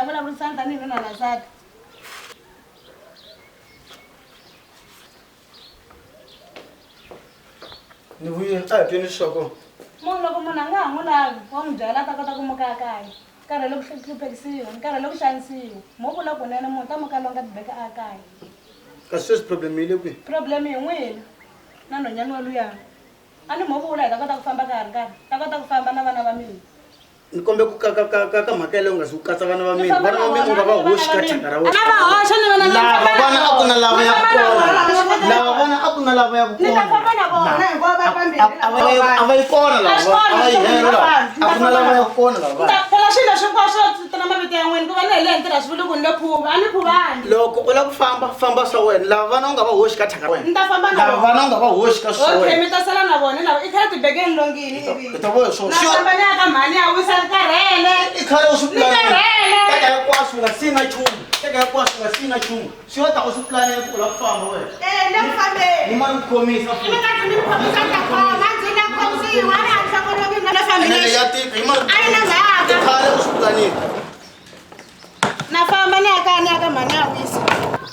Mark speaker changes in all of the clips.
Speaker 1: ya vulavurisana tanihi nuna na nsati.
Speaker 2: Ni vuyile a hi tweni swa kona.
Speaker 1: Munhu loko munhu a nga ha n'wi lavi wa n'wi byela a ta kota ku muka a kaya. Karhele ku hluphekisiwa ni karhele ku xanisiwa. Mo vula kunene munhu ta muka longa tibeke a kaya.
Speaker 2: Kasi sweswi problem yi le kwihi?
Speaker 1: Problem hi n'wina na nhwanyana wa luya. A ni mo vula hi ta kota ku famba ka ha ri nkarhi. Ta kota ku famba na vana va mina.
Speaker 2: Ni kombe ku ka ka ka ka ka mhaka yaleyo u nga zi u katsa vana va mina. Vana va mina u nga va hoxi ka thyaka ra wena.
Speaker 1: Na va hoxa ni vana
Speaker 2: Lava vana a ku na lava ya ku kona. Lava vana a ku na lava ya ku
Speaker 1: Ni ta
Speaker 2: kona.
Speaker 1: famba na vona
Speaker 3: hinkwavo va fambile.
Speaker 2: A va yi a va yi kona lava. A va yi helo lava. A ku na lava ya ku kona lava vana.
Speaker 1: Phela swilo swinkwaswo swi na mavito ya n'wina ku va ni hele hi ntirha swi vuli ku ni lo phuva a ni phuvangi.
Speaker 2: Loko u lava ku famba famba swa wena. Lava vana u nga va hoxi ka thyaka ra wena.
Speaker 1: Ni ta famba na
Speaker 2: Lava
Speaker 1: vona.
Speaker 2: vana u nga va hoxi ka swa
Speaker 1: Okay,
Speaker 2: wena.
Speaker 1: mi ta sala na vona lava i khale tibekeni longini ivi.
Speaker 2: Hi ta vona hi swona.
Speaker 1: Na famba ni ya ka mhani ya wisa ni karhele.
Speaker 2: I khale u swi
Speaker 1: Ni
Speaker 2: pulanile.
Speaker 1: karhele.
Speaker 2: Teka hinkwaswo u nga siyi na nchumu. Teka hinkwaswo u nga siyi na nchumu. Swi yo ta u swi pulanile ku u lava ku famba wena.
Speaker 3: Eh, le ku fambeni.
Speaker 2: Ni mani ku khomisa
Speaker 3: Mi nga ndzi mi khomisa ta khoma, ndzi nga khomisiwa, a ni nhloko ya mina na family.
Speaker 2: Ene ya tika, hi mani
Speaker 3: A yi na mhaka.
Speaker 2: I khale u swi pulanile.
Speaker 1: Na famba ni ya ka ni ya ka mhani ya wisa.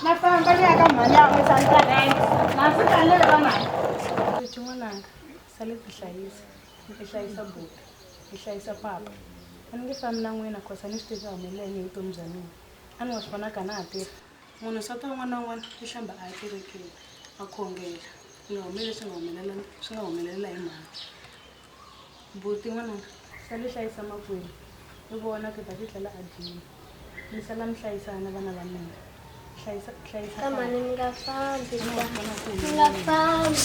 Speaker 1: Na famba ni ya ka mhani ya wisa ni karhele. Na ndzi karhele va mhani. Sesi n'wananga, sale ti hlayisa. Ni hlayisa buti, ni hlayisa papa. A ni nge fambi na n'wina cause a ni swi tivi swi humelela yini hi vutomi bya mina. A ni wa swi vona ka na ha tirha. Munhu nsati wun'wana na wun'wana i hlamba a ya kerekeni a khongela. Swi nga humeleli swi nga humelela swi nga humelela hi mhani. Buti n'wananga sale hlayisa makwenu i vona ku ta ti tlela a dyile. Mi sala mi hlayisana vana va mina. Hlayisa hlayisa.
Speaker 4: Ka mhani mi nga fambi. Mi nga fambi.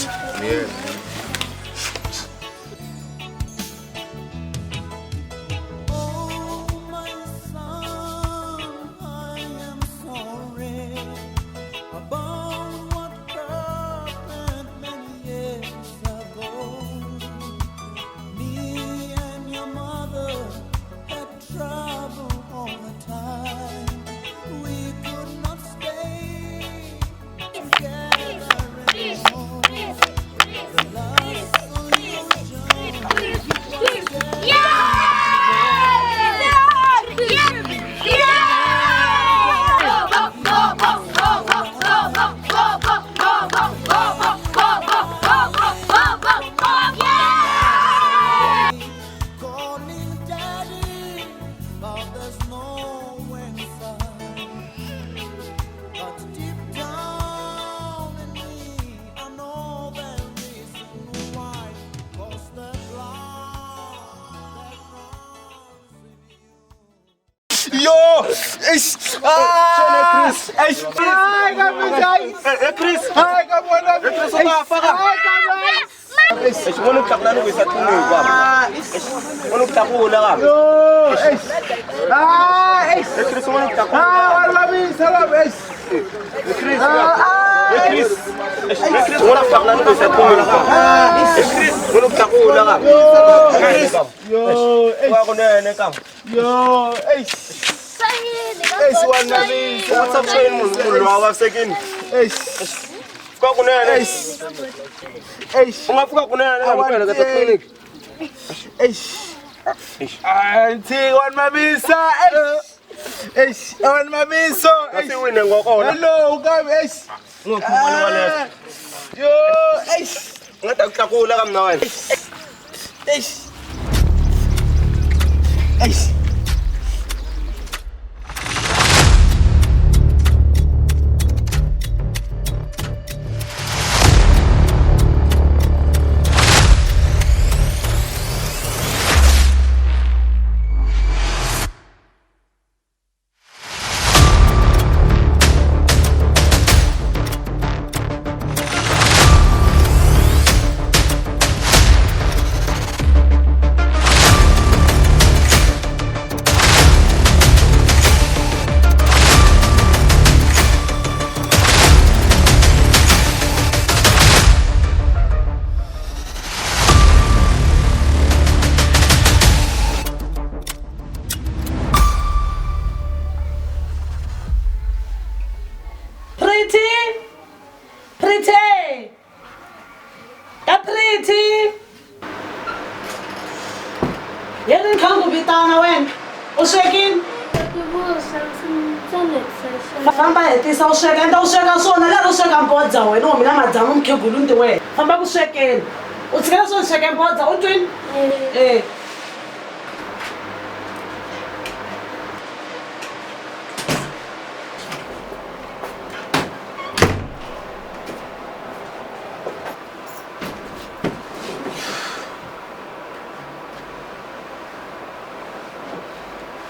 Speaker 2: Yo! Eish! Ah! Eish! Ai, Chris! Chris! Ai, ka Chris, u ta fa ka. Eish, vona ku tlakula ni ku yisa tliliniki baba. Eish, vona ku tlakula ka. Yo! Eish! Ah! Eish! Chris, vona ku tlakula. Ah, wa lavisa lava. Eish! Chris! Chris! Chris, vona ku tlakula ni ku yisa tliliniki baba. Chris, vona ku tlakula ka. Chris! Yo! Eish! Wa kunene ka. Yo! Eish! Eish, wa navisa. What's up, Shane? Munhu loyi a vavisekile. Eish! Fika kunene. Eish! Eish! U nga fika kunene hambi ku heleketa tliliniki. Eish! Auntie, wa navisa. Eish! Wa navisa. Kasi wine ngokona. Hello, ka eish. U nga khumani wa left. Yo! Eish! U nga ta ku tlakula ka mina wena. Eish! Eish!
Speaker 1: Pretty! Pretty! Ka Pretty! Yena ni kha ku vitana wena. U swekile? Famba hetisa u sweka endla u sweka swona lero u sweka mbodza wena u mina madzamu mukhegulu nti wena famba ku swekeni u tshikela swo sweka mbodza u twini e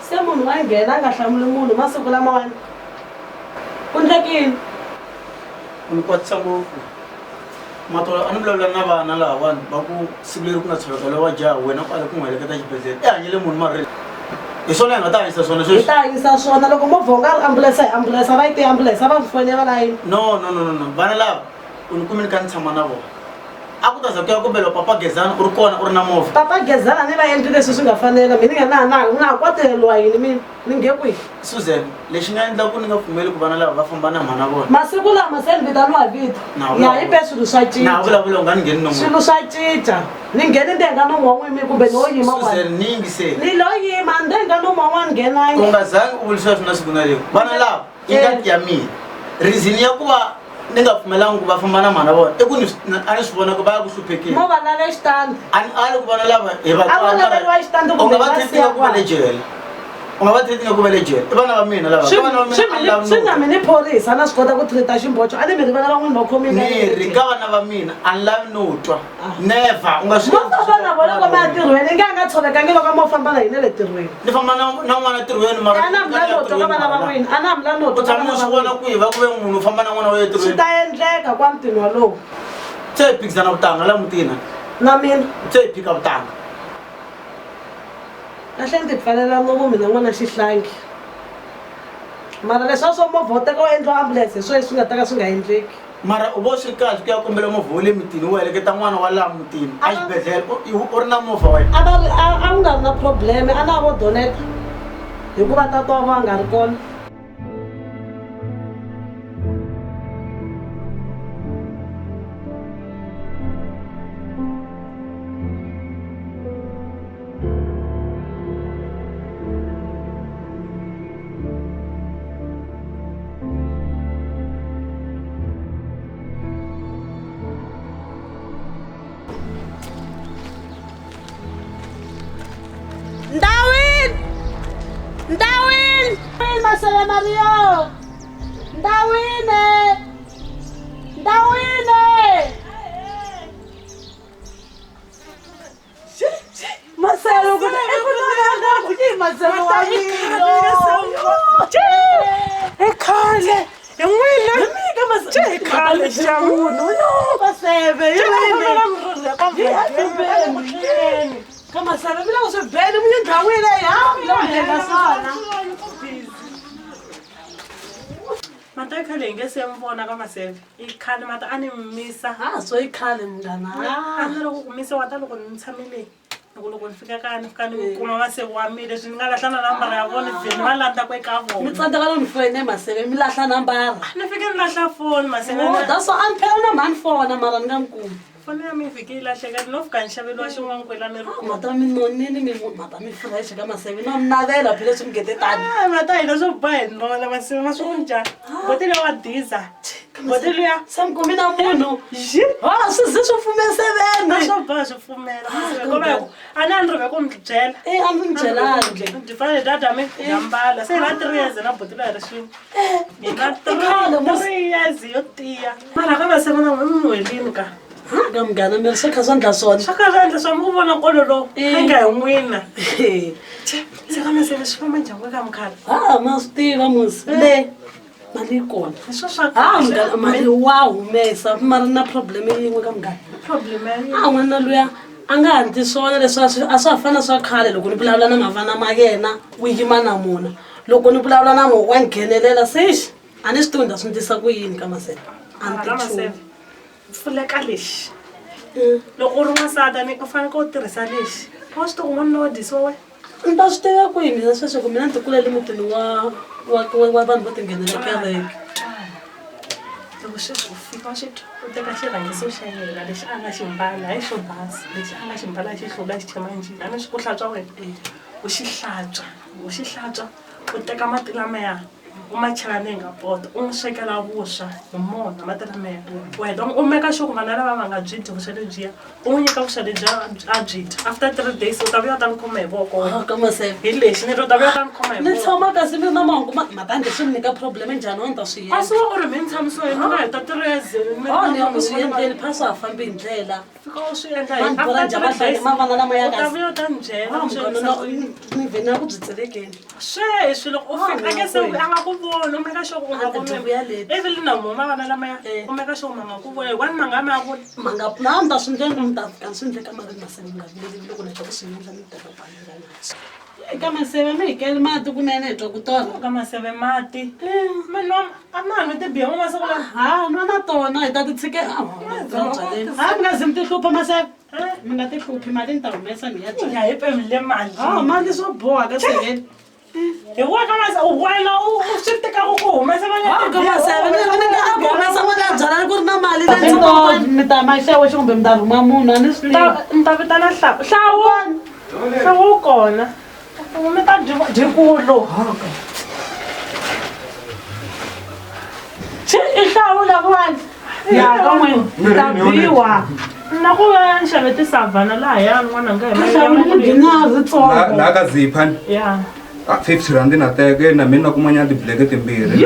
Speaker 1: se munhu wa nghena a nga hlamuli munhu masiku lamawani ku ndlekini
Speaker 5: U ni kwatisa ngopfu matolo a ni vulavula na vana lahawani va ku siku leri ku nga tshoveka lowa jaha wena u ale ku n'wi heleketa xibedhlele i hanyile munhu mara hi swona hi nga ta hanyisa swona
Speaker 1: hi
Speaker 5: sweswi
Speaker 1: ta hanyisa swona loko movha wu nga ri ambulense hi ambulense a va yi ti ambulense a va fonela layini
Speaker 5: no no no no no vana lava u ni kumile ka ni tshama na vona a ku ta za ku ya kombela papa gezani u ri kona u ri na movha
Speaker 1: papa gezana ni va endli leswi swi nga fanela mina ni nga na na na ha kwateleriwa yini mina ni nge kwihi
Speaker 5: Susan lexi nga endla ku ni nga pfumeli ku vana lava va famba na mhana vona
Speaker 1: masiku lama se ni vitaniwa vito
Speaker 5: Na
Speaker 1: ya hi pe swilo swa
Speaker 5: na ha
Speaker 1: cinca
Speaker 5: vulavula u nga ni ngheni nomu
Speaker 1: swilo swa cinca ni ngheni ndenga nomu wa n'wimi kumbe ni wo yima kwala
Speaker 5: Susan ni yingiseli
Speaker 1: ni lo yima ndenga nomu wa n'wana nghenangi
Speaker 5: u nga zangi u vulisa swona siku na rin'we vana lava i ngati ya mina reason ya ku va ni nga pfumelangi ku va famba na mhana vona i ku ni a ni swi vona ku va ya ku hluphekeni
Speaker 1: mo va lava xitandi
Speaker 5: a ni ali ku vana lava hi
Speaker 1: A vo
Speaker 5: vatswari
Speaker 1: laveriwa xitandi
Speaker 5: u
Speaker 1: kumbe
Speaker 5: nga va
Speaker 1: va
Speaker 5: treat
Speaker 1: siya
Speaker 5: nga ku va le
Speaker 1: kwala.
Speaker 5: jele u nga va treat nga ku va le jele i vana va mina lava ka vana va mina a ni lavi
Speaker 1: swi nga
Speaker 5: no
Speaker 1: mi ni phorisa na swi kota ku treat ximbocho a ni mi ri vana van'wini va khomile
Speaker 5: ni ri ka vana va mina a ni lavi no twa never u nga swi
Speaker 1: mo famba na vona loko ma ya tirhweni i nge a nga tshovekangi loko mo famba na hina le tirhweni
Speaker 5: ni famba na na n'wana tirhweni mara
Speaker 1: a na mula no twa ka vana va n'wina a na mula no
Speaker 5: u
Speaker 1: twa ka
Speaker 5: tshama
Speaker 1: vana
Speaker 5: u swi
Speaker 1: va
Speaker 5: vona
Speaker 1: n'wina
Speaker 5: kwihi va ku ve munhu u famba na n'wana wa ye
Speaker 1: swi
Speaker 5: tirhweni
Speaker 1: ta endleka kwa mutini walowu
Speaker 5: se hi phikizana vutanga la mutini
Speaker 1: na mina
Speaker 5: se hi phika vutanga
Speaker 1: kahle ni ti pfalela nomu mina n'wana xihlangi mara leswi a swo movha wu teka wu endliwa ambulense hi swo swi nga ta ka swi nga endleki
Speaker 5: mara u vo swi kahle ku ya kombela movha wa le mutini wu heleketa n'wana wa laha mutini a xibedhlele u ri na movha wena
Speaker 1: a va ri a ku nga ri na problem a na vo doneta hikuva tata wa vo a nga ri kona Ndawini! Ndawini! Masele Mario! Ndawini! Ndawini! Masele ku Masele wa mina.
Speaker 6: I khale hi n'wina Che, khale xa
Speaker 1: munhu yo maseve hi
Speaker 6: n'wina.
Speaker 1: Ka maseve mi la ku swi beni mi ndhawini leyi ha mi la ku endla swona.
Speaker 6: Mata i khale hi nge se mi vona ka maseve i khale mata a ni misa
Speaker 1: Ha swo i khale munghana.
Speaker 6: A ni loko ku misa wa ta loko ni tshamile loko loko ni fika kaya ni fika ni kuma maseve wa mina leswi ni nga lahla na nambara ya vona vhe ni va landza ku eka
Speaker 1: Mi
Speaker 6: vona
Speaker 1: tsandzeka no ni foyine maseve mi lahla nambara.
Speaker 6: ni fike ni lahla foni maseve
Speaker 1: Oh, that's why a ni phela na mhani fona mara ni nga mi kumi.
Speaker 6: foni ya mi fike yi lahleka no fika ni xaveliwa xin'wana kwela ni ri kona
Speaker 1: Mata mi nonini mi mata mi fresh ka maseve no mi navela phela leswi mi ngete tani.
Speaker 6: Ah, mata hina swo ba hi nona maseve ma swi ku njhani boti luya wa diza boti luya
Speaker 1: Se mi kumi na munhu.
Speaker 6: Xi.
Speaker 1: Ha swi ze swi fume
Speaker 6: a
Speaker 1: seveni.
Speaker 6: swo ba swi pfumela maseve ko va hi ku a ni a ni rive ku mi byela
Speaker 1: Eh a mi byelangi.
Speaker 6: byi fanele data mi ya mbala se hi na 3 years na boti luya ri swin'we hi na
Speaker 1: I khale mos.
Speaker 6: 3 years yo tiya mara ka maseve na n'we mi muhelini ka
Speaker 1: Ha ka munghana mi ri swo kha swo endla swona.
Speaker 6: swa ka swa endla swa mi ku vona nkolo lowu
Speaker 1: Eh.
Speaker 6: a nga hi n'wina se ka maseve swi famba njhani ka mukhala
Speaker 1: Ha ma swi tiva musi. Le mali yi kona.
Speaker 6: hi swo swa
Speaker 1: Ha munghana mali wa humesa mara na problem yin'we ka munghana.
Speaker 6: problem ya yini?
Speaker 1: A n'wana luya a nga handli swona leswi a swi a swa ha fana swa khale loko ni vulavula na mavana ma yena u yima na mona loko ni vulavula na mo wa nghenelela sexi a ni swi tivi ni ta swi ndlisa ku yini ka maseve a ni
Speaker 6: Mara
Speaker 1: ti
Speaker 6: ka
Speaker 1: nchumu.
Speaker 6: maseve pfuleka lexi loko u ri n'wansati ni u fanekele u tirhisa lexi wa swi tivi ku n'wanuna wa dyisiwa wena
Speaker 1: Ni ta swi tiva kwihi mina sweswo ku mina ni ti kulele mutini wa wa wa wa vanhu vo tinghenela kereke
Speaker 6: loko sweswi u fika wa swi twa u teka xirhangiso xa yena lexi a nga xi mbala hayi xo basa lexi a nga xi mbala xi hlula xi chema njhini a ni swi ku hlantswa wena u xi hlantswa u xi hlantswa U teka mati lamaya u ma chela ni nga poto u n'wi swekela vuswa hi mona mati lamaya u heta u meka sure ku vana lava va nga byi dyi vuswa lebyiya u n'wi nyika vuswa lebyi a byi dya after 3 days u ta vuya u ta ni khoma hi voko.
Speaker 7: Ka Maseve.
Speaker 6: Hi lexi ni ri u ta vuya u ta ni khoma hi
Speaker 7: Ni
Speaker 6: voko.
Speaker 7: tshama kasi mi na mahungu matandi swi ni nyika problem njhani wa ni ta swi
Speaker 6: Kasi wa u ri mi ni tshamisiwa hi mina hi ta 3 years.
Speaker 7: Oh, ni ya ku swi endleni pha swa ha fambi hi ndlela.
Speaker 6: Fika u swi endla.
Speaker 7: Va ni bora njhe va hlaya mavana lama ya
Speaker 6: U ta
Speaker 7: kasi.
Speaker 6: vuya u ta ni byela.
Speaker 7: Ah,
Speaker 6: U swi
Speaker 7: munghana,
Speaker 6: endlisa ku yini.
Speaker 7: Ni vhe na ku byi tselekeni.
Speaker 6: Sweswi loko u fika a nge se a nga ku voni, u meka sure ku u nga
Speaker 7: A ti vuya leti.
Speaker 6: Ivi na mo mavana lamaya u meka sure ma nga ku voni hikuva ni ma nga ma voni.
Speaker 7: Ma nga na ni ta swi ndlela ni ta fika ni swi endle kamareni Maseve, mi nga vileli loko ni heta ku swi endla ni teka bangi eka Maseve mi hikeli mati kunene hi twa ku torha.
Speaker 6: Ka Maseve mati mi nwa a ma ha nwi tibiya mo masiku lawa.
Speaker 7: Ha nwa na tona hi ta ti tshikela ha mi nga zi mi ti hlupha Maseve, mi nga ti hluphi, mali ni ta humesa mi ya byela.
Speaker 6: Ya hi pemile mali.
Speaker 7: Ha mali swo boha ka seveni.
Speaker 6: Hi wa ka mase wena u swi tekaku ku humesa mali ya
Speaker 7: Ha ka Maseve ni nga ku humesa mali ya byala ku ri na mali
Speaker 6: leyi
Speaker 7: mi ta maxewe kumbe mi ta rhuma munhu a ni swi
Speaker 6: tivi. Ni ta vitana Hlawu. Hlawu, Hlawu u kona mi ta dyikulo i Hlawu lavuwani
Speaker 1: Ya ka n'wina mi ta biwa.
Speaker 6: Na ku va ni xave tisavhana lahaya n'wananga hi mali ya
Speaker 7: Hlawu ni byi na ritsongo.
Speaker 8: Laha ka zipha ni
Speaker 6: ya
Speaker 8: Ah, 50 rand na teke na mina kumanyana tibleke timbirhi.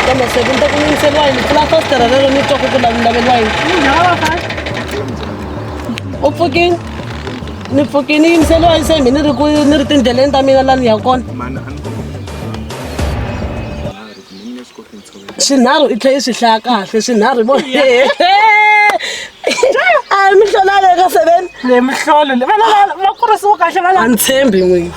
Speaker 7: Ka Maseve ni ta ku yingiseriwa yini pfula fasitere rero ni twa ku ku laveliwa yini. U pfukini ni pfukini yingiseriwa yini se mi ni ri ku ni ri tindleleni ta mina lani ya kona swinharhu i tlhe i swi hlaya kahle swinharhu vo a mi hlolale ka seven.
Speaker 6: Le mihlolo le vana va kurisiwa kahle va.
Speaker 7: A ni tshembi n'wina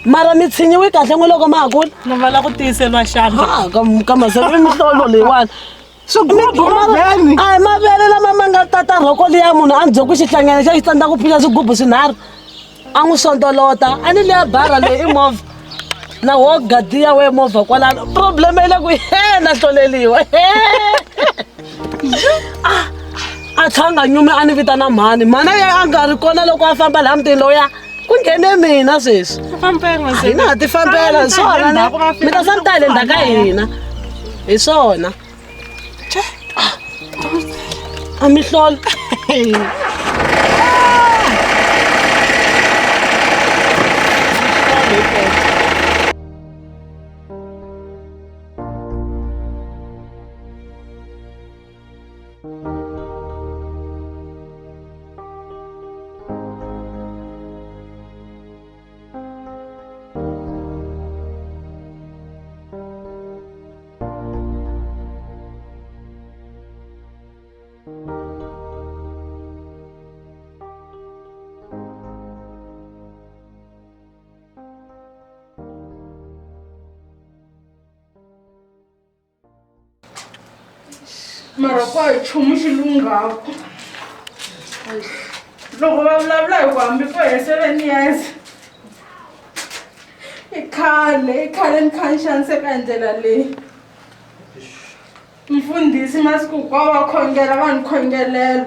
Speaker 7: mara mi tshinyiwi kahle n'we loko ma ha kula.
Speaker 6: Ni va la ku tiyiseliwa xandla.
Speaker 7: Ha ka Maseve mihlolo leyiwani a hi mavele lama ma nga tata rhoko liya munhu a ni bye ku xihlangana xa xi tsandza ku phuxa swigubu swinharhu a n'wi sondolota a ni liya bara leyi i movha na wo gadiya we movha kwalano probleme yi le ku he na hloleliwa a tlha a nga nyumi a ni vitana mhani mhana ye a nga ri kona loko a famba laha mutini lowuya ku nghene mina sweswi hina ha ti fambela hi swona mi ta sa mi ta hi le ndzhaku ka hina hi swona a mi hlola.
Speaker 1: Mara ku a hi nchumu xi lunghaku loko va vulavula hi ku hambi ko he 7 years i khale i khale ni kha ni xaniseka hi ndlela leyi. Mfundhisi masiku hinkwawo va khongela va ni khongelela.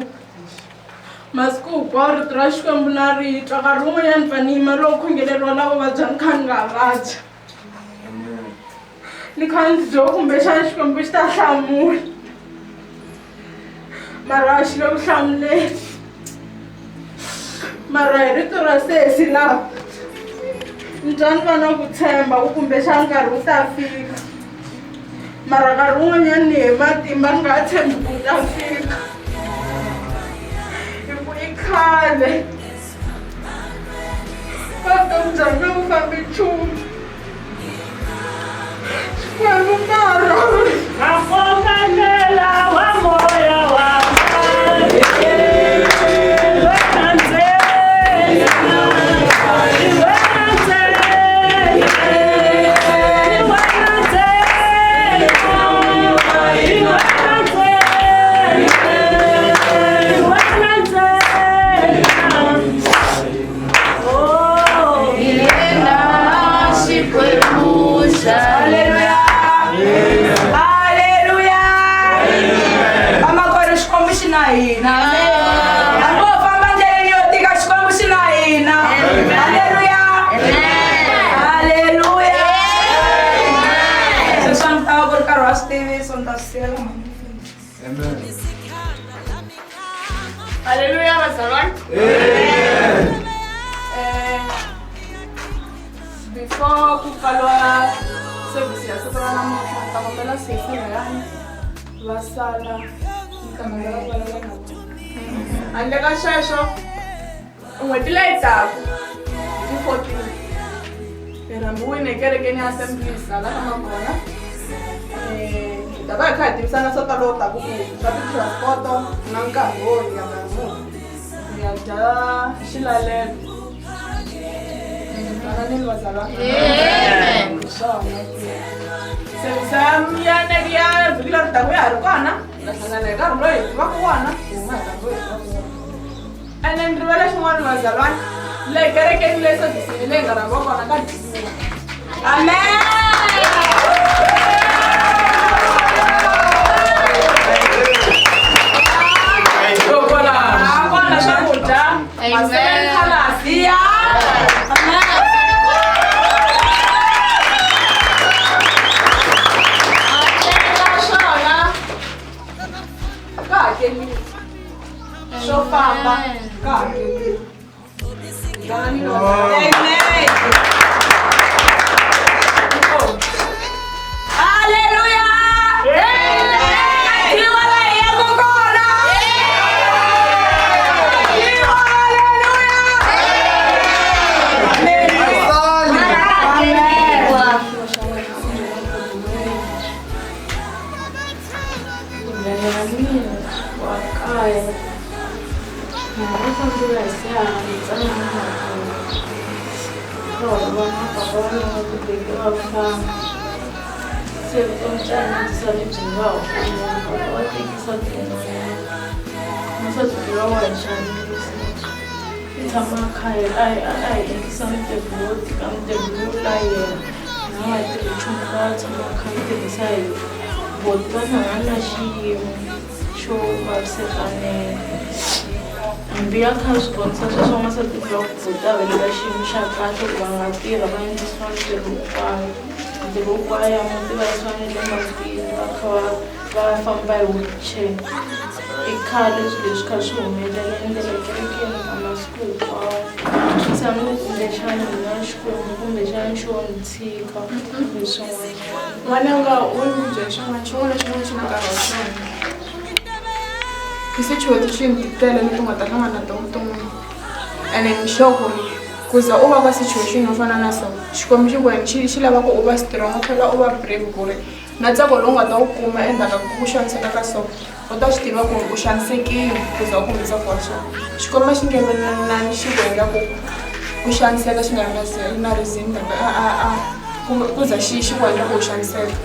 Speaker 1: Masiku hinkwawo rito ra Xikwembu na ri twa, nkarhi wun'wanyana ni pfa ni yima loko khongeleriwa lavo vabya ni kha ni nga vabya. Ni kha ni dyo kumbexana Xikwembu xi ta hlamula. Mara a xi le ku hlamuleni. Mara hi rito ra sesi laha ni twa ni va na ku tshemba ku kumbexana nkarhi wu ta fika. Mara nkarhi wun'wanyana ni he matimba ni nga ha tshembi ku wu ta fika. Hi ku i khale ka vutomi bya mina ku fambi nchumu. Xikwembu mara.
Speaker 6: Makokanela wa moya wa
Speaker 9: Vamakwerhu Xikwembu xi na hina. Hambi wo famba ndleleni yo tika Xikwembu xi na hina. Haleluya. Haleluya. Sweswi a ni ta va ku ri nkarhi wa switiviso ni ta swi siyela mhani.
Speaker 1: Haleluya bazalwane. Before ku pfariwa service ya siku ra namuntlha ni ta kombela sesi layani va sala ni ta kombela ku vulavula na vona. Handle ka sweswo n'hweti leyi taka hi ti 14 hi rhambiwile ekerekeni ya Assemblies hala ka Magona. Hi ta va hi kha hi tivisana swo tala lowu taka ku swa ti-transport-o na nkarhi wo hi ya nkarhi muni hi ya dya xilalelo. Twananeni bazalwane. Hi swona service ya ya vhiki leri taka ya ha ri kona hi ta hlangana hi nkarhi lowu hi tivaka wona hi huma hi nkarhi lowu hi tivaka wona. Ene ni rivele xin'wana bazalwane le kerekeni leyi service leyi nga rhambiwa kona ka dyiwa.
Speaker 9: Amen.
Speaker 1: Kona swakudya ma-seven colors.
Speaker 9: Ya.
Speaker 1: Naswona ka hakeriwa swo famba ka hakeriwa.
Speaker 9: Amen. Haleluya. Dyiwa la hi yaka kona. Dyiwa, haleluya.
Speaker 6: Munghana wa mina wa kaya munhu wo fambela hi swiharhi ntsena na makulu ka holova na papa wa mina va tibeke va famba se vutomi bya hina byi sale byi nga ha pfumeli papa wa tekisa tin'wanyana wansati loyi wa hi xanisa i tshama a kha a hi a hi endlisa mintirho yo tika mintirho yo layela na nga tirhi nchumu va tshama va kha mi tirhisa hi boti va hlangana na xiyimo xo vavisekanela hambi ya kha swi vonisa sweswo n'wansati luya ku boti a ve le ka xiyimo xa kahle ku va nga tirha va endlisiwa mintirho hinkwayo mintirho hinkwayo ya muti va yisiwa na le matini va kha va va famba hi wheelchair i khale swilo leswi kha swi humelela ende le kerekeni ka masiku hinkwawo swi tshame ku kumbexana mina Xikwembu kumbexana xo ni tshika hi swin'wanyana.
Speaker 1: N'wananga u ni byela xin'wana xin'wana na xin'wana xi na nkarhi wa xona i situation ti tele leti u nga ta hlangana na tona vuton'wini ene ni sure ku ri ku za u va ka situation yo fana na so Xikwembu xi ku wena xi xi lava ku u va strong u tlhela u va brave ku ri na ntsako lowu nga ta wu kuma endzhaku ka ku xaniseka ka so u ta swi tiva ku u xanisekile ku za u kuma ntsako wa swona Xikwembu a xi nge nani xi ku endla ku u xaniseka xi nga ri na na reason kambe a a a ku za xi xi ku endla ku u xaniseka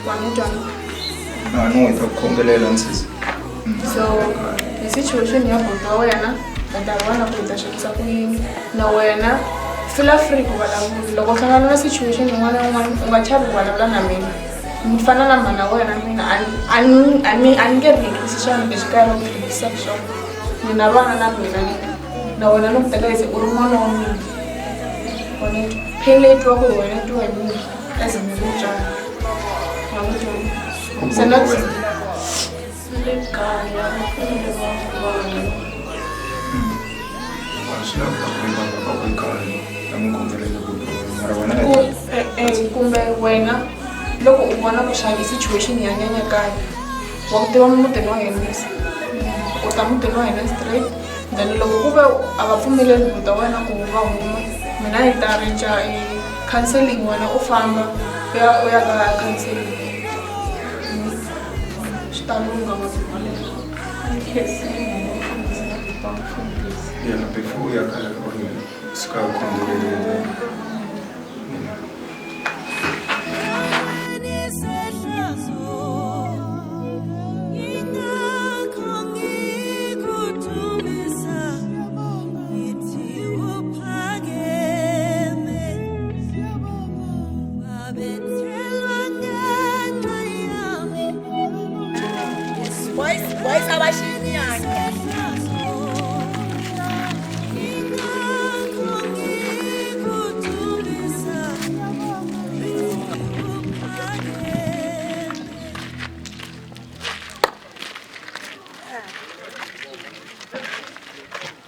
Speaker 1: wa ni twa
Speaker 8: Na no hi ta ku khongelela nsisi.
Speaker 1: So hi situation ya buti wa wena hi ta vona ku hi ta swekisa ku yini na wena feel free ku vulavula loko u hlangana na situation yin'wana na yin'wana u nga chavi ku vulavula na mina ni fana na mhana wena mina a ni a ni a ni nge rihisi swona leswi kaya va ku rihisa swona. Ni na vana na mina na wena ni ku teka se u ri n'wana wa mina. Wena pain leyi twiwaka hi wena yi twiwa hi mina as mina mutswari. Ma n'wi twa? Se na le kaya va fanele va vana.
Speaker 8: A swi lavi ku ta ku va ku ekaya na mi kombela ku mara wena
Speaker 1: Ku e-e kumbe wena loko u vona ku xaki situation ya nyanya kaya wa ku tiva mutini wa hina mos u ta mutini wa hina straight then loko ku ve a va pfumeleli buti wa wena ku va huma mina hi ta arrange counseling wena u famba u ya u ya ka counseling swi ta lungha masiku waleyo.
Speaker 8: Yena before u ya kaya or suka u khongelelile mina.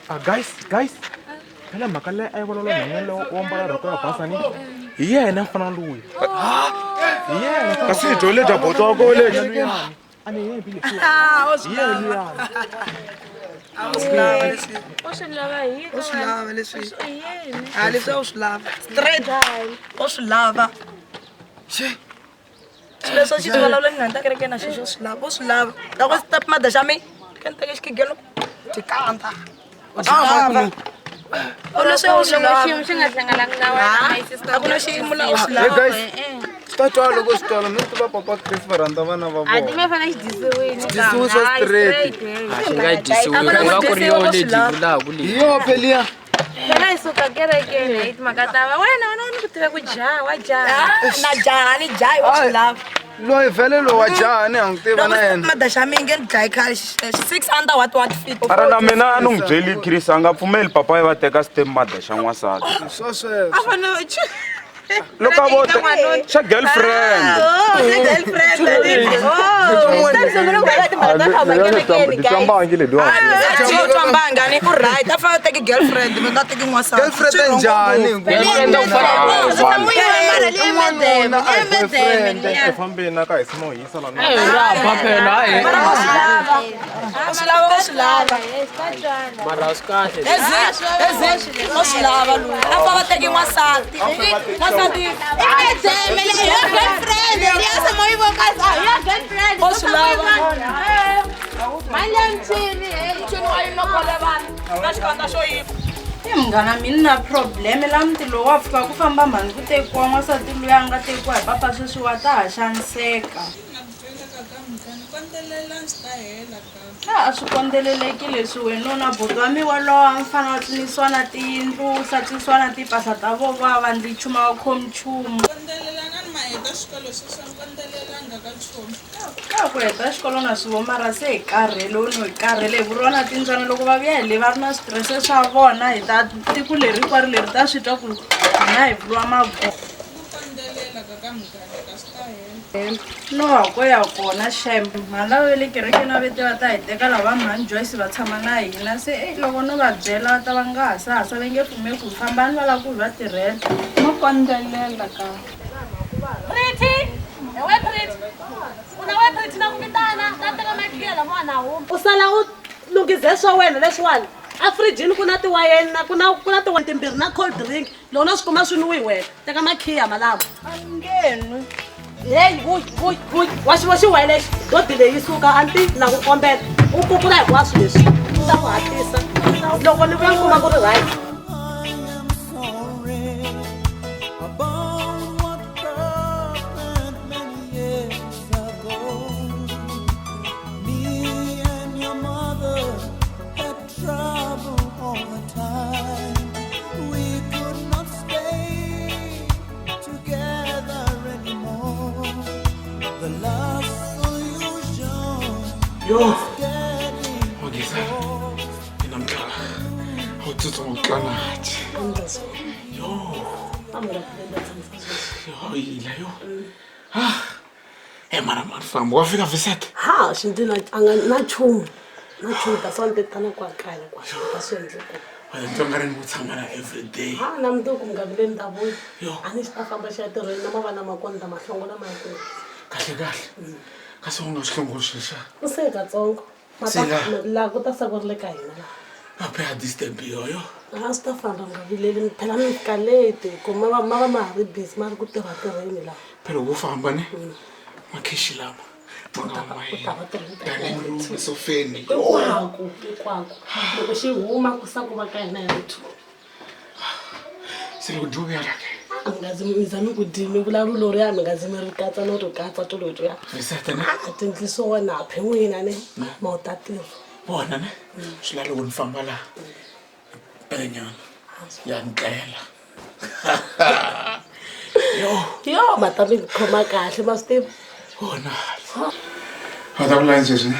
Speaker 2: Ah, guys, guys. Phela mhaka leyi a yi vulavula nhwanyana lowo wo ambala rhoko ya basa ni hi yena mfana luya. Hi yena.
Speaker 8: Kasi hi dyole bya botoko lexi.
Speaker 2: A ni yena bile.
Speaker 9: Ah,
Speaker 2: Hi yena luya.
Speaker 9: U swi lava leswi.
Speaker 4: U swi lava hi
Speaker 9: U swi lava leswi.
Speaker 4: yini?
Speaker 9: Ha leswi u swi lava. Straight. U swi lava. Xi. Swilo leswi xi vulavula ni nga ta kereke na xexo swi lava. U swi lava. Loko step mother xa mina, ke ni teke xikigelo ti kanta. U swi lava. U leswi u swi lava.
Speaker 4: Xiyimo xi nga hlangananga na wena my sister.
Speaker 9: A ku na xiyimo la u swi
Speaker 8: Hey
Speaker 9: lava.
Speaker 8: guys, swi ta twala loko swi twala mi swi tiva papa Chris va rhandza vana va
Speaker 4: A ti
Speaker 8: vona.
Speaker 4: me fana xi dyisiwile.
Speaker 8: Xi dyisiwe swa straight.
Speaker 10: A xi nga dyisiwi ku nga ku ri yo leyi vulaka leyi.
Speaker 8: Hi yo pheliya.
Speaker 4: Phela hi suka kerekeni hi timhaka ta va wena wena u ni ku tiva ku jaha wa jaha.
Speaker 9: Na jaha ni jahi wa swi lava.
Speaker 8: Loyi vhele loyi wa jaha ni ha n'wi tiva na yena.
Speaker 9: Mother xa mina nge ni dlayi khale 6 under what what feet.
Speaker 11: Mara na mina a ni n'wi byeli Chris a nga pfumeli papa yi va teka step mother xa n'wansati.
Speaker 8: Swo sweswo.
Speaker 1: A fanele
Speaker 11: Loko a vo xa girlfriend.
Speaker 8: Ditwambangi lediwani.
Speaker 9: Twambanga ni u right a fanele teki girlfriend mi nga teki n'wansati.
Speaker 8: Girlfriend njhani?
Speaker 10: Girlfriend u
Speaker 8: N'wanuna a hi boyfriend.
Speaker 2: Efambeni na ka hi tshama u hisa la.
Speaker 10: Eh, ra ba phela hayi.
Speaker 9: U swi lava u swi lava.
Speaker 10: Mara a swi kahle.
Speaker 9: Ezi u swi lava loyi. A fanele teki n'wansati. N'wansati. U swi lava. Mchini wa yini loko vana na xikandza xo yima.
Speaker 12: I munghana mina na problem la muti lowu wa pfuka ku famba mhani ku tekiwa n'wansati luya a nga tekiwa hi papa sweswi wa ta ha xaniseka. A swi kondzeleleki leswi wena na buti wa mi walowo a mi fanele a tlinisiwa na tiyindlu hlantswisiwa na timpahla ta vo vava ndzi chuma wa khomi nchumu. Ka ku heta xikolo na swi vo mara se hi karhele u no hi karhele hi vuriwa na timbyana loko va vuya hi le va ri na switirese swa vona hi ta tiko leri hinkwaro leri ta swi twa ku hina hi vuriwa mavoko. No ha ko ya kona xem mhani lava va le kerekeni va vete va ta hi teka lava mhani Joyce va tshama na hina se ei loko no va byela va ta va nga ha sahasa va nge pfumeli ku hi famba ni va lava ku hi va tirhela.
Speaker 1: No kondzelela ka.
Speaker 7: Pretty, ewe Pretty. Una we Pretty na ku vitana, ta teka makhiya lama na huma. U sala u lunghize swa wena leswiwani. A fridge ku na tiwayeni na ku na ku na tiwayini timbirhi na cold drink. Loko no swi kuma swi nwiwi wena. Teka makhiya malamo.
Speaker 12: A ni nge nwi.
Speaker 7: Hey, vuy, vuy, vuy. Wa xi vo xi wayele lexi. Dodi leyi suka anti na ku kombela. U kukula hinkwaswo leswi. U ta ku hatlisa. Loko ni vuya ni kuma ku ri right.
Speaker 2: Yo. Okay, sir.
Speaker 8: switsongo ku tlula nathi. Yo. Yo yila yo. Ah. Eh mara mara famba wa fika Vincent.
Speaker 7: Ha, xindlwini a nga na nchumu. Na nchumu ta swa ni kwa kaya kwa ta swi endle ku.
Speaker 8: Wena ntsonga ri ni tshama na every day.
Speaker 7: Ha, na mundzuku mi nga vileli ta vuya. A ni xi ta famba xi ya tirhweni na mavana ma kona ta mahlongola ma ya kona.
Speaker 8: Kahle kahle. Kasi u nga swi hlongoli sweswa.
Speaker 7: U se katsongo.
Speaker 8: Se la.
Speaker 7: Laha ku ta sa ku ri le ka hina laha.
Speaker 8: A phe a disturb yoyo.
Speaker 7: A swi ta famba mi nga vileli phela mi fika late ku ma va ma va ma ha ri busy ma ri ku tirha tirheni laha.
Speaker 8: Phela wo famba ne. Makheshi lama. Ma nga ma
Speaker 7: U ta va tirheni ta
Speaker 8: Dining room, esofeni.
Speaker 7: Hinkwako, hinkwako. Loko xi huma ku sa ku va ka hina hi ri two.
Speaker 8: Se loko dyi vuya la ke.
Speaker 7: A mi nga zi mi za mi ku dyi mi vulavula loriya mi nga zi mi ri katsa no ri katsa toloriya.
Speaker 8: Vincent ne.
Speaker 7: A ti ndli swona phe n'wina ne ma u ta tirha.
Speaker 8: Vona ne. Swi la loko ni famba laha. Pelenyana. Ya ndlela. Yo.
Speaker 7: Yo, ma ta mi khoma kahle ma swi tiva.
Speaker 8: Vona. A ta vula sweswi ne?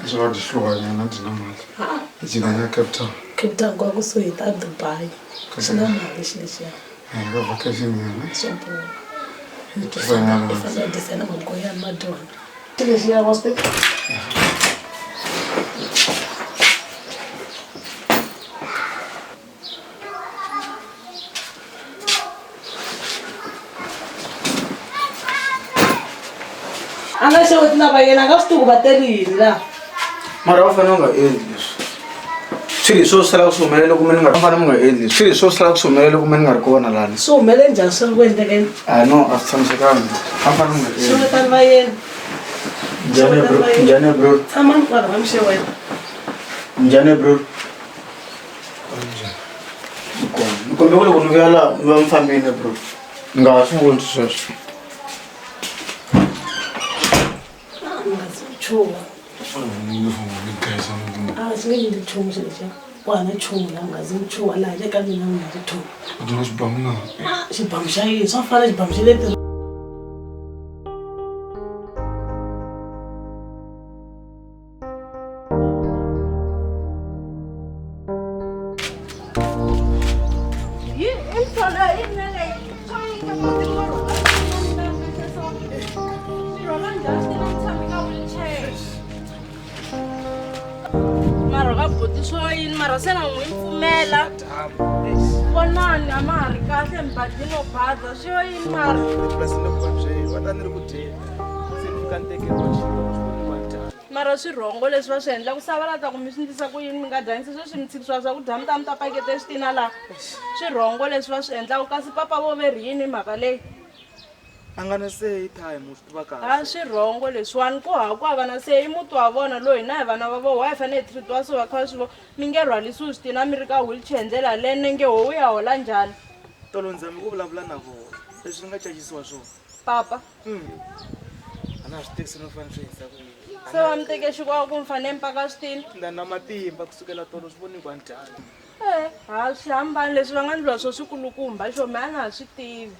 Speaker 8: Swi va dyi hluhanyana dyi na mali. Hi jika ya Cape Town.
Speaker 7: Cape Town kwa kusuhi ta Dubai. Swi na mali xi lexiya.
Speaker 8: Hi ka vacation nyana.
Speaker 7: Swo boha.
Speaker 8: Hi tisanyana.
Speaker 7: I fanele u designer magoyana ma dyona. Xi lexiya wa swi tiva. A nga xeweti na va yena a nga swi tivi ku va tele yini laha.
Speaker 5: Mara va fanele va nga endli leswi. Swilo leswi swo sala swi humelela loko mi ni nga va fanele mi nga endli leswi. Swilo leswi swo sala swi humelela loko mi ni nga ri kona lani.
Speaker 7: Swi humelele njhani swi ri ku endlekeni?
Speaker 5: Ah no, a swi tshamisekanga. Va fanele mi nga endli.
Speaker 7: Xewetani va yena.
Speaker 5: Njhani bro? Njhani bro?
Speaker 7: Tshamani kwala va mi xeweta.
Speaker 5: Njhani bro? Ni kombela ku loko ni vuya laha mi va mi fambile bro. Ni nga ha swi voni sweswo.
Speaker 7: Mi nga zi chuha. A swi nge endli nchumu xilo lexiya. Ku hava nchumu laha mi nga zi mi chuha laha le ka mina mi nga zi chuha.
Speaker 8: U dyondza xibamu na?
Speaker 7: Xibamu xa yini? Swa fana xibamu xa le tirhweni.
Speaker 12: Mara ka buti swo yini mara se na n'wi pfumela vonani a ma ha ri kahle mibadi no bada swi yo yini mara mara swirhongo leswi va swi endlaku sava la ta ku mi swi ndlisa ku yini mi nga dyangi se sweswi mi tshikisiwa swakudya mi ta mi ta pakete switina laha swirhongo leswi va swi endlaku kasi papa vo ve ri yini mhaka leyi
Speaker 2: A nga na se yi time u swi tiva kahle.
Speaker 12: A swirhongo leswiwani ku hava ku hava na se i muti wa vona loyi hina hi vana va vona why hi fanele hi treat-iwa so va kha va swi vona mi nge rhwalisiwi switina mi ri ka wheelchair hi ndlela yaleyo nenge ho wu ya hola njhani
Speaker 2: Tolo ni zame ku vulavula na vona leswi ni nga cacisiwa swona.
Speaker 12: Papa.
Speaker 2: A na ha swi tivi se no fanele swi endlisa ku yini.
Speaker 12: Se va mi teke xikwavo ku mi fanele mi paka switina.
Speaker 2: Na na matimba kusukela tolo swi voni ku a ni dyanga.
Speaker 12: Eh, ha swi hambani leswi va nga ndliwa swo swikulukumba xo me a na ha swi tivi.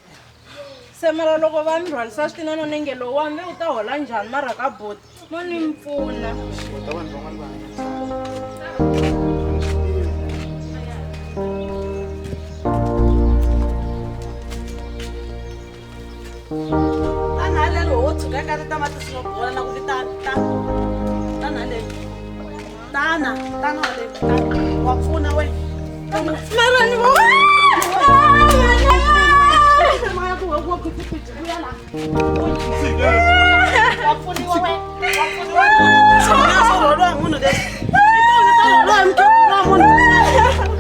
Speaker 12: Se mara loko va mi rhwalisa switina no nenge lowuwani ve u ta hola njhani mara ka buti mo ni mi pfuna.
Speaker 2: Ta vanhu van'wana va hanya.
Speaker 7: Tana haleni wo tshuka ka ri tamatisi no bola na ku vitana ta tana haleni tana tana haleni tana wa pfuna we
Speaker 12: mara ni vo
Speaker 7: wa pfuniwa we wa pfuniwa swo rhwaliwa hi munhu leswi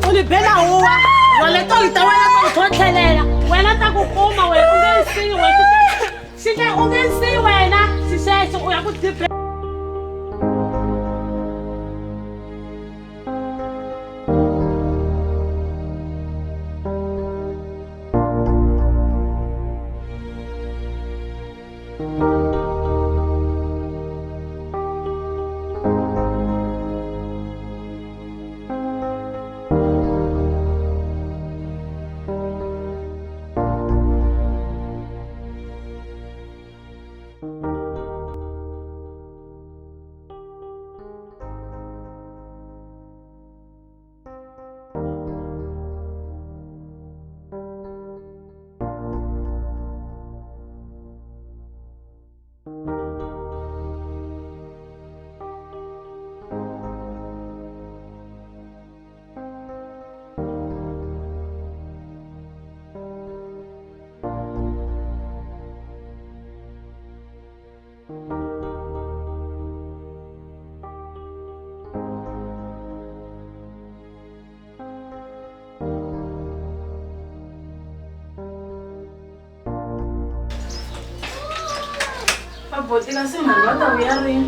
Speaker 7: u ni bela huwa rhwale toli ta wena to tlhelela wena ta ku kuma wena u nge siyi wena xi u nge siyi wena xixexo u ya ku dibe.
Speaker 12: Ka boti kasi mhani va ta vuya rini?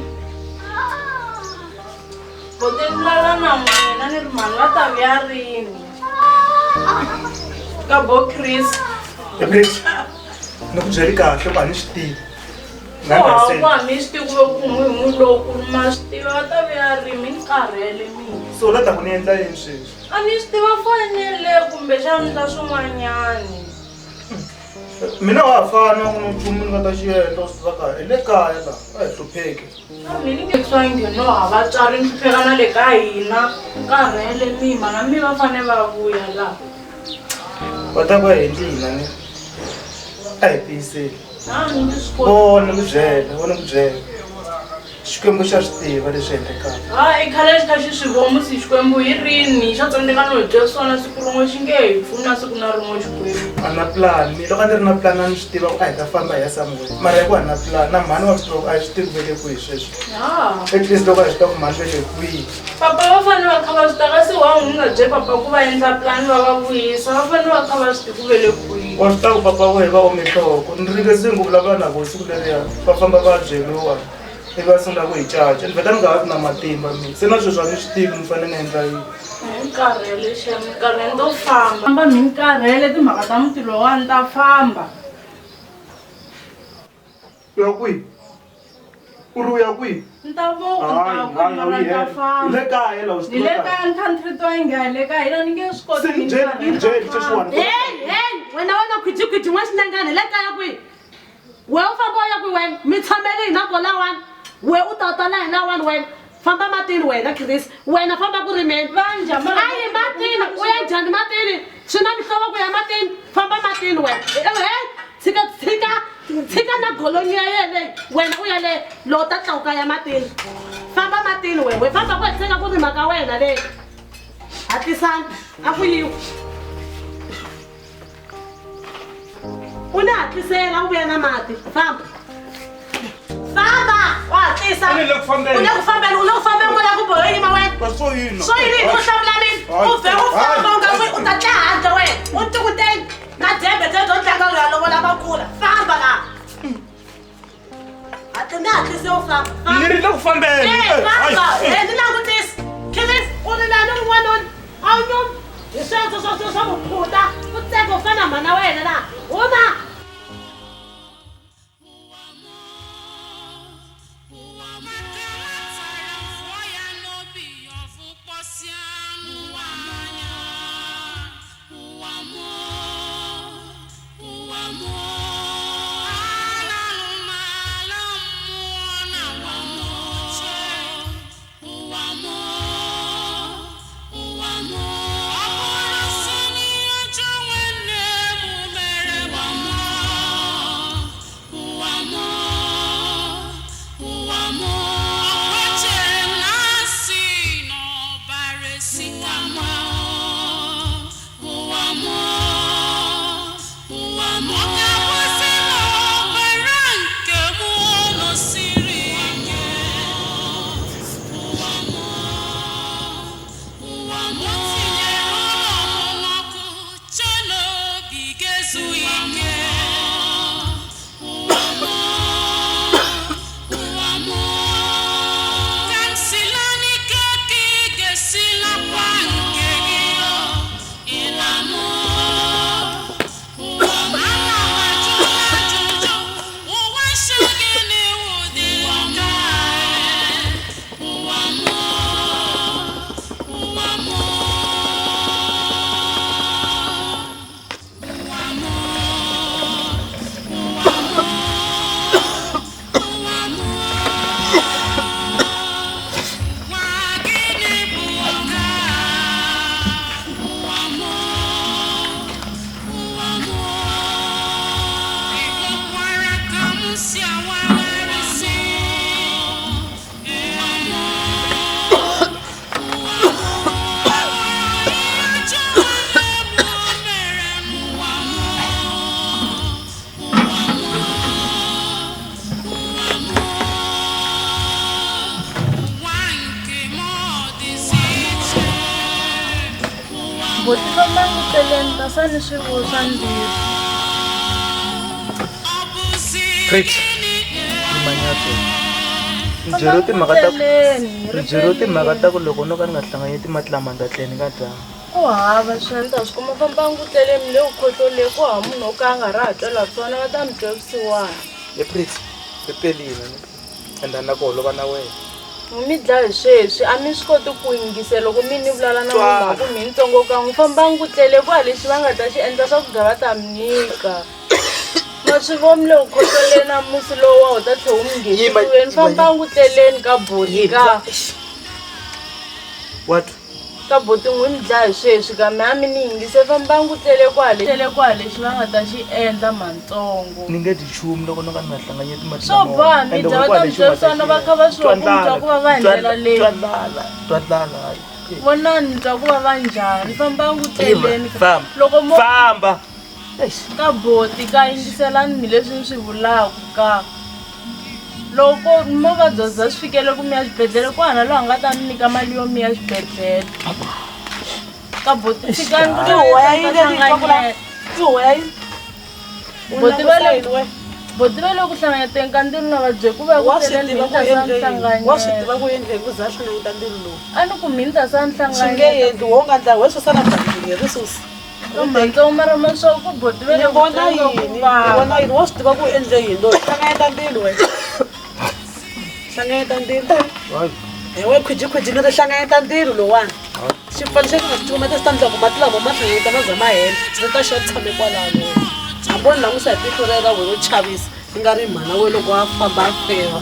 Speaker 12: Boti ni vulavula na n'wina ni ri mhani va ta vuya rini? Ka bo Chris.
Speaker 8: Chris, ni ku byeli kahle ku a ni swi tivi.
Speaker 12: Ku a mi swi tivi ku ve ku n'wi hi n'wi loku ma swi tiva va ta vuya rini mi ni karhele mina.
Speaker 8: So u la ta ku ni endla yini sweswi?
Speaker 12: A ni swi tiva fanele kumbexana ni ta swin'wanyani.
Speaker 8: Mina wa ha fana ku na nchumu ni nga ta xi endla u swi tiva kahle hi le kaya laha a hi hlupheki.
Speaker 12: Mi ni nge swa ngheno ha vatswari ni hlupheka na le ka hina karhele mi mhana mi va fane va vuya laha.
Speaker 8: Va ta ku a hi endli hina ni a hi tiyiseli.
Speaker 12: A ni nge swi koti.
Speaker 8: Vona ku byela, vona ku byela. Xikwembu xa swi tiva leswi endlekaka.
Speaker 12: Ha i khale xi kha xi swi vomusi Xikwembu hi rini xa tsandzeka no hi twa swona siku rin'we xi nge hi pfuna siku na rin'we Xikwembu.
Speaker 8: A na plan mi loko a ni ri na plan a ni swi tiva ku a hi ta famba hi ya somewhere mara hi ku a na plan na mhani wa swi tiva ku a hi swi tivi ku ve le kwihi sweswi.
Speaker 12: Ha.
Speaker 8: At least loko a hi swi tiva ku mhani ve le kwihi.
Speaker 12: Papa va fanele va kha va swi tiva kasi wa n'wi nga byeli papa ku va endla plan va va vuyisa va fanele va kha va swi tiva ku ve le kwihi.
Speaker 8: Wa swi tiva ku papa wehe va ome nhloko ni ringezile ku vulavula na voho siku leriya va famba va byeriwa ivi va sungula ku hi caca ni vheta ni nga ha ri na matimba mina se na sweswi a ni swi tivi ni fanele ni endla yini.
Speaker 12: Ni karhele xem ni karhele ni to famba. Famba mi ni karhele timhaka ta muti lowani ta famba.
Speaker 8: U ya kwihi? U ri u ya kwihi?
Speaker 12: Ni ta vo ku ta
Speaker 8: Hayi,
Speaker 12: ku
Speaker 8: hayi,
Speaker 12: mara ni ta
Speaker 8: hi
Speaker 12: famba.
Speaker 8: le kaya laha u swi
Speaker 12: Hi le
Speaker 8: tiva
Speaker 12: kaya ni kha ni treat-iwa inge hi le kaya hina ni nge swi koti
Speaker 8: Se ni byeli, ni byeli sweswiwani.
Speaker 7: Hey, hey, wena wena khwijikhwiji n'waxinengani hi le kaya kwihi? We u famba u ya kwihi wena? Mi tshameli hina kolawani. We u ta ta la hina wani wena. Famba matini wena Chris. Wena famba ku rimeni. A yi matini, u ya njhani matini? Swi na mihlovo ku ya matini. Famba matini wena. Hey, tshika tshika tshika na golonyi ya yena leyi. Wena u ya le lo ta tlakuka ya matini. Famba matini wena. We famba ku hetiseka ku rima ka wena leyi. Hatlisani, a ku yiwi. U ni hatlisela u vuya na mati. Famba. Famba, u hatlisa.
Speaker 8: Ni le ku fambeni.
Speaker 7: U le ku fambeni, u le ku fambeni kwala ku bohe yima wena.
Speaker 8: Swo yini?
Speaker 7: Swo yini u hlamula mina? U vhe u famba u nga vuyi u ta tla handle wena. U tikuteni na dyembe byebyo tlanga u ya lovola makula. Famba la. Hatli ni hatlise u famba.
Speaker 8: Ni ri le ku fambeni.
Speaker 7: Eh, famba. Eh, ni langutisi. Kevin, u ri lani un'wanoni? A wu nyumi. Hi sweswo swa swa ku phuta. U tseka u fana na mhana wena la. Huma.
Speaker 12: Boti va languteleni ta ni swi vuswa ndzi.
Speaker 2: Chris,
Speaker 8: Manyatso. Ni byeriwe timhaka ta ni byeriwe timhaka ta ku loko no ka ni nga hlanganyeti mati lama ni ta tlhela ni nga dyanga.
Speaker 12: Ku hava swona ni ta swi kuma fambangi ku tleleni le ku khohloleni ku hava munhu wo ka a nga ra ha twela vusiwana va ta mi twa vusiwana.
Speaker 8: He Pretty, ri pelile ne ende a ni la ku holova na wena.
Speaker 12: Mi dlaya hi sweswi a mi swi koti ku yingisela loko mi ni vulavula na n'wina ku mi ntsongo kan'we fambangi ku tlele ku ha lexi va nga ta xi endla swakudya va ta mi nyika. Ma swi voni le ku khohloleni na musi lowu wa wu ta tlhela wu mi nghenisiweni fambangi ku tleleni ka boti ka.
Speaker 8: What?
Speaker 12: Ka boti n'wi mi dlaya hi sweswi ka mi a mi ni yingise fambangi ku tlele kwale tlele kwale lexi va nga ta xi endla mhantsongo.
Speaker 8: Ni nge dyi nchumu loko no ka ni nga hlanganyeti mati
Speaker 12: Swo boha mi dya va ta mi byela swona va kha va swi ku mi twa ku vava hi ndlela leyi.
Speaker 8: Twa ndlala, twa ndlala hayi.
Speaker 12: Vonani mi twa ku vava njhani fambangi ku tleleni
Speaker 8: Famba.
Speaker 12: loko mo
Speaker 8: Famba.
Speaker 12: Ka boti ka yingiselani mi leswi ni swi vulaka ka. Loko mo va bya swi fikele ku mi ya xibedhlele ku hana loyi a nga ta mi nyika mali yo mi ya xibedhlele. Ka boti tshikani ku Boti va le boti va le ku hlanganyeteni ka ndzilo na va bye ku va ku tleleni mi ta sa nhlanganyela.
Speaker 7: Wa swi tiva ku endleni ku za hlanganyeta ndzilo lowu.
Speaker 12: A ni ku mi ta sa nhlanganyela.
Speaker 7: Swi nge endli wo nga ndla we susa na bandi ri susa.
Speaker 12: Matsongo mara ma swa ku boti va le
Speaker 7: Ni vona yini? Ni vona yini? Wa swi tiva ku endle yini loyi? Hlanganyeta mbilu wena. Hlanganyeta mbilu. Hi we khwijikhwiji ni ri hlanganyeta ndzilo lowani. Xipfalo xa nga cukumeta swi ta endla ku mati lama ma hlanganyeta ma za ma hela. Ndzi ta xa tshame kwalano. Hambi wo ni langusa hi tihlo rero ra wena ro chavisa, i nga ri mhana we loko a famba a feva.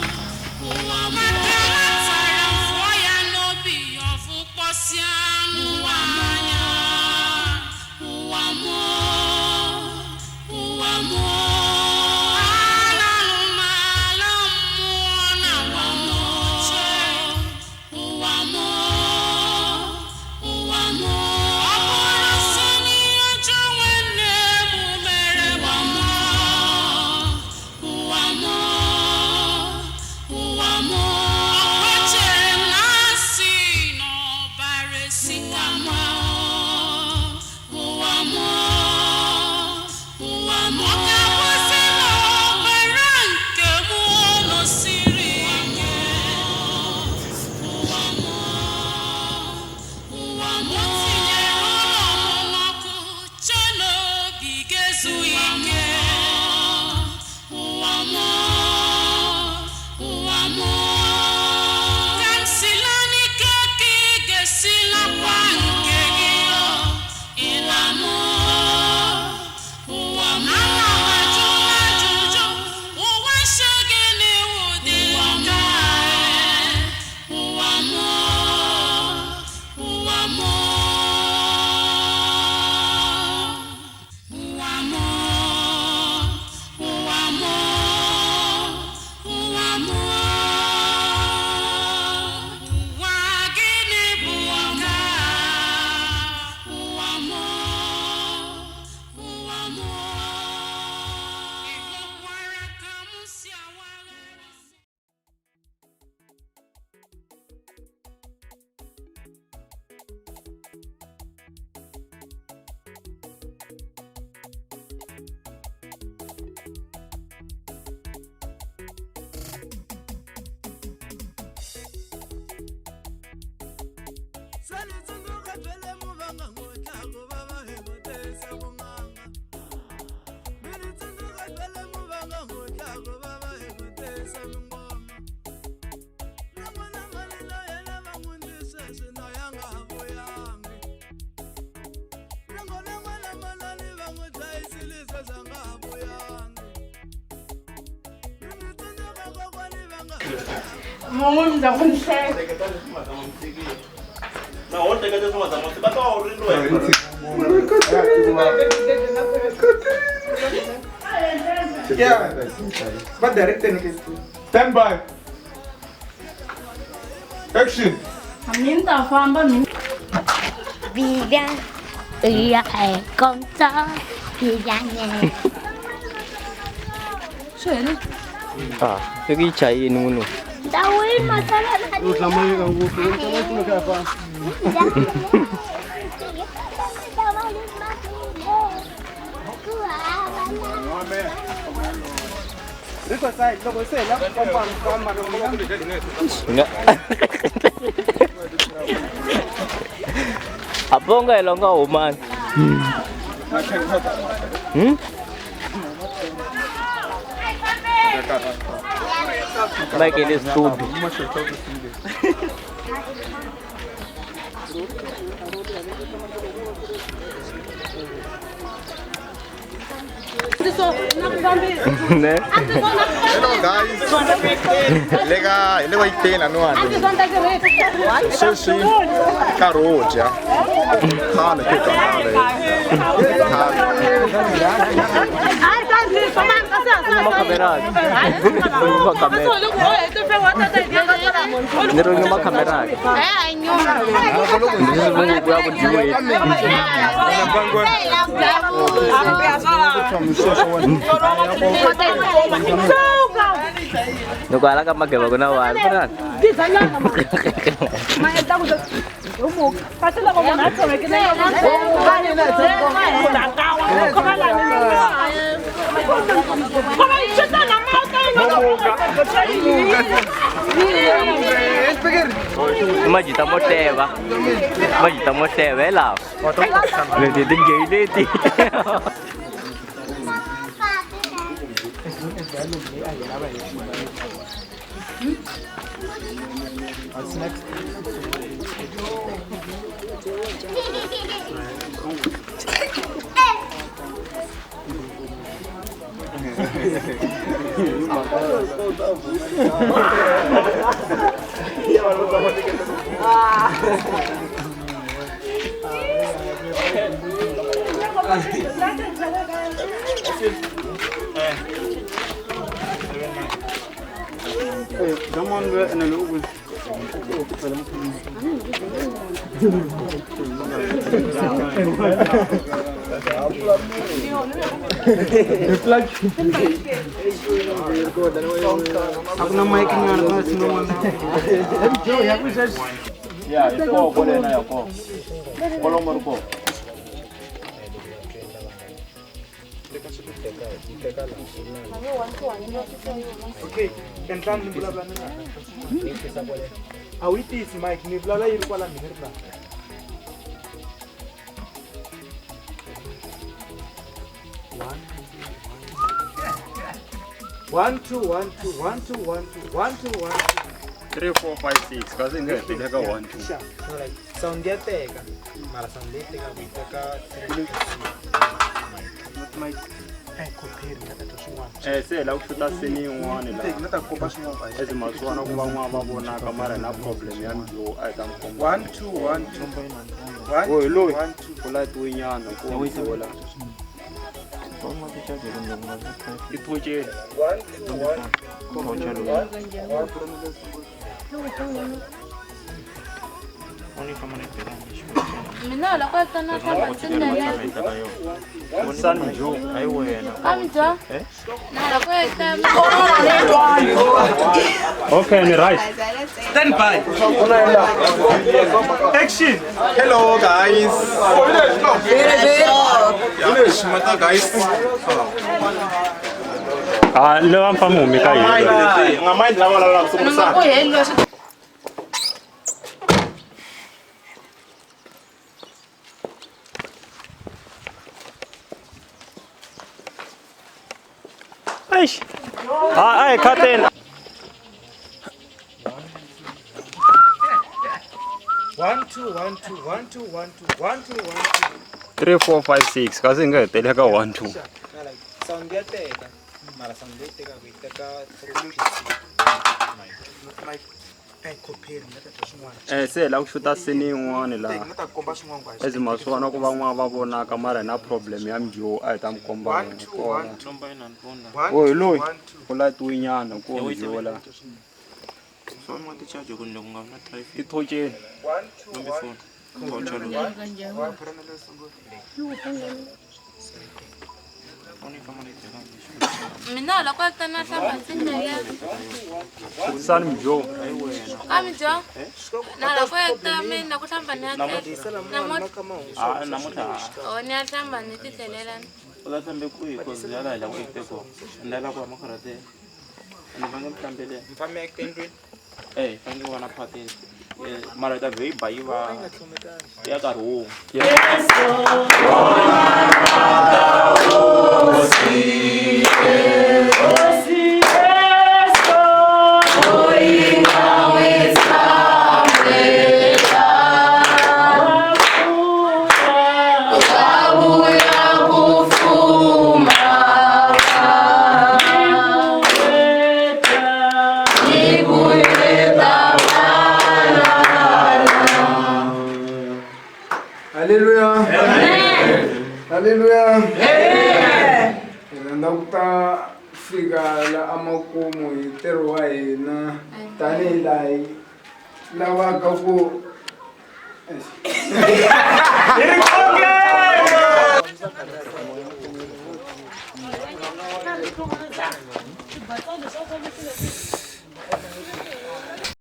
Speaker 8: Yeah. But direct
Speaker 13: Stand by. Action.
Speaker 12: Mi ta famba mi. Swi hele.
Speaker 10: Ah, se ku yi chayini n'wini.
Speaker 5: U hlamuleka ngopfu u ta va
Speaker 10: Aponga ilonga humani. Like it is too.
Speaker 13: Hello guys. Lega, lega itena no ani. Sweswi nkarhi wo dya. Khale ke khale.
Speaker 10: Loko hala ka mageva ku na vanhu Majita mo teva. Majita mo teva hi lawa. Leti ti gay leti.
Speaker 8: What's next? Okay, entrando ni vulavula na a wu yi tisi mike ni vulavula yi ri kwala mina ri la. One, two, 1 2 1 2 1 2 1 2 1 2
Speaker 11: 3 4 5 6 kasi nga hetile ka 1 2.
Speaker 8: Sound ya teka mara sound leyi tekaka yi teka 3 not mic.
Speaker 11: Se la ku xuta scene yin'wana la.
Speaker 8: Ni ta komba swin'wana.
Speaker 11: As maswana ku van'wana va vonaka mara na problem ya mjo a hi ta mi komba.
Speaker 8: 1 2 1 2 1
Speaker 11: Oh, loyi ku latiwe nyana ku vula. I thonceni.
Speaker 8: 1 2 1
Speaker 4: Mina loko tana hlamba ndzi
Speaker 11: San Jo ayi wena.
Speaker 4: Amja. Na loko ta
Speaker 11: Okay, ni right.
Speaker 8: Stand by. Action.
Speaker 13: Hello guys. Village mata guys.
Speaker 11: Ah, le va mfamu mi ka yini.
Speaker 2: Nga mind lava lava ku sungula.
Speaker 11: Eish. Ah, ai, katen.
Speaker 8: 1 2 1 2 1 2 1 2 1 2 1 2
Speaker 11: 3 4 5 6 kasi nga hetele ka 1 2.
Speaker 8: Sound ya teka mara sound leyi tekaka yi teka 3 mic.
Speaker 11: Se la ku xuta scene yin'wana la.
Speaker 8: Ni ta komba swin'wana.
Speaker 11: As maswana ku van'wana va vonaka mara na problem ya mjo a hi ta mi komba.
Speaker 8: 1 2 1 2
Speaker 11: Oh, loyi ku latiwe nyana ku vula. I thonceni.
Speaker 8: 1 2 1
Speaker 4: Mina loko tana hlamba ndzi
Speaker 11: San Mjo.
Speaker 4: Amja. Na loko ta mina ku hlamba ni
Speaker 2: Ah, namuntlha.
Speaker 4: Oh, ni hlamba ni ti tlhelela.
Speaker 2: U ta hlambe kwihi ku ziyala hi la ku iteko. Ndlela ku makarate.
Speaker 10: Ni fanele mi hlambeleni.
Speaker 2: Mi fambe endlwini.
Speaker 10: Eh, fanele ku va na party. Mara yi ta vhe yi ba yi va ya nkarhi wun'we.
Speaker 14: Haleluya. Haleluya. Hi rhandza ku ta fika la amakumu hi ntirho wa hina tanihi laha hi lavaka ku